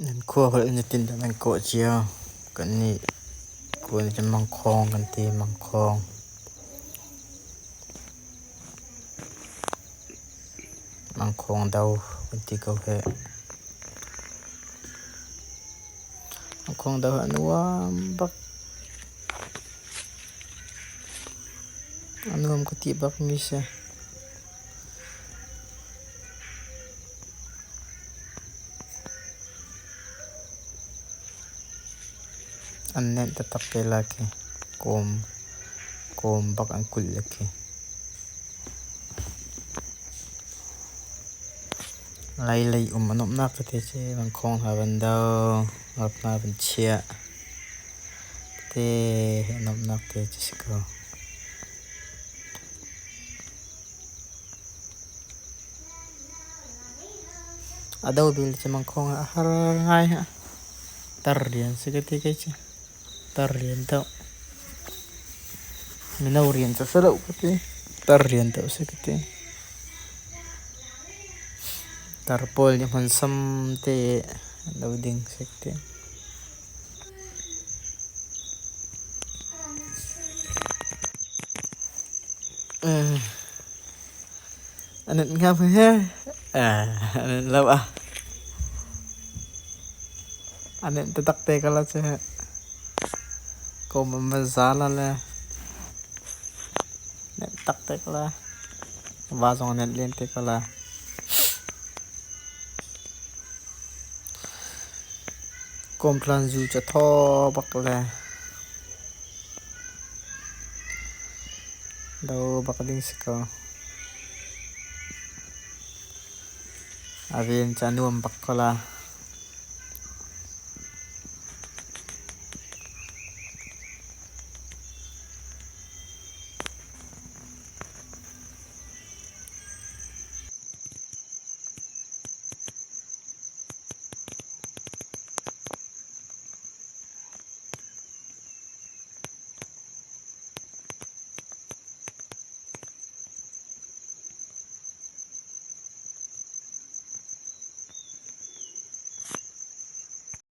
Nan khua holh in zeitindah nan kawh cio? Kannih khua nih cun mangkhawng kan ti, mangkhawng. Mangkhawng do kan ti ko hih. Mangkhawng do hi a nuam bak. A nuam ka ti bakmi si. An nenh taktak te lai khi. Kawm bak an kulh le khi. Lai lei um a nuamhnak tete cu mangkhawng hna van do, rap hna van chiah tete hi a nuamhnak te cu si ko. A do bil cu mangkhawng ah a har ngai. Tar rian si ka ti kei cu. Tar rian deuh. Mino rian cu si lo ka ti. Tar rian deuh si ka ti. Tar pawl nih hmunsam te an do ding si ka ti. A nat hnga he a nat lo ah a nenh taktak te ko la cu kawm an van za la le nenh tak te ko la va zong a nenh len te ko la. Kawmtlan zu cu a thaw bak le do bak ding si ko. A ven cu a nuam bak ko la.